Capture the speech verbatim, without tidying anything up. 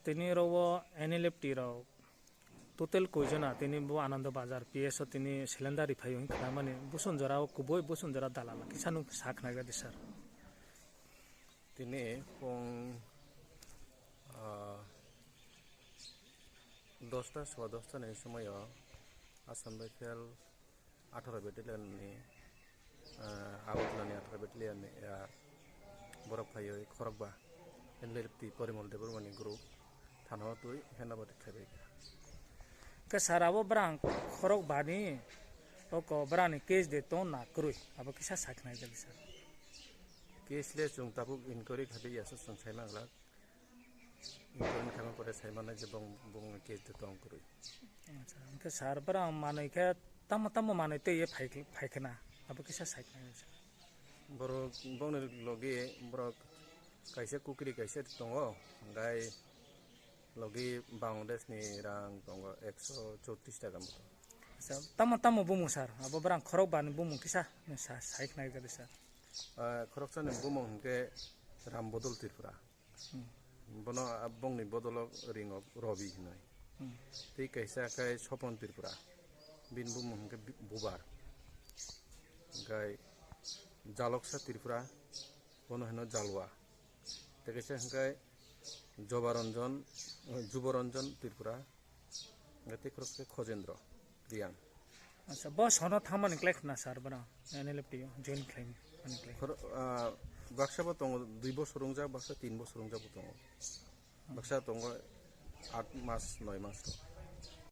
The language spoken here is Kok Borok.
Tini oro o N L F T rok total koijona tini bo Anando Bazar P S o tini cylinder riphaio hwnwi khnamani, boson jora o kubui boson jora dalala kisa nwng sa khnagradi sir. Tini pung, ah, dosta sowa dosta ni somoio Assam Rifle atharo Battalion ni, ah, Agartala ni atharo Battalion ni, ah, borok phaiwi khorokba N L F T Porimol Debbarma ni group thana o twi hena bati khlaibai kha. Khe sir, abo bwrang khorokba ni oko bwrang ni case de tong na kwrwi, abo kisa sa khnagradi sir. Case le chwng tabuk inquiry khlaibai ya se chwng sai manglak. Inquiry khaima pore sai mannai je bong, bong case de tong kwrwi. Acha, hwnkhe sir, bwrang manwi khe tamo tamo manwi twi ye phai, phai khna, abo kisa sai khna sir. Borok bongni logi borok kaisa kukri kaisa tongo, hwnkhe logi Bangladesh ni rang tongo ekso choutrish taka moto. Acha, tamo tamo bumung sir, abo bwrang khorokba ni bumung kisa sa, sai khnagradi sir. Ah, khoroksa ni bumung hwnkhe Ram Bodol Tripura. Hmm. Bono, ah, bongni bodolo ringo Robi hinwi. Hmm. Tei kaisa khe Sopon Tripura. Bini bumung hwnkhe Bi-, Bubar. Hwnkhe Jaloksa Tripura, bono hino Jalwa. Tei kaisa hwnkhe Jobaranjan, eh, Jubaranjan Tripura. Hwnkhe tei khorok khe Khojendro Riyang. Acha, bo sono thamani klai khna sir, bwrang N L F T o join khlaimani klai. Khoro-, ah, baksa bo tongo dui bosor wngjak, baksa tin bosor wngjak bo tongo. Baksa tongo aat mas, noi mas.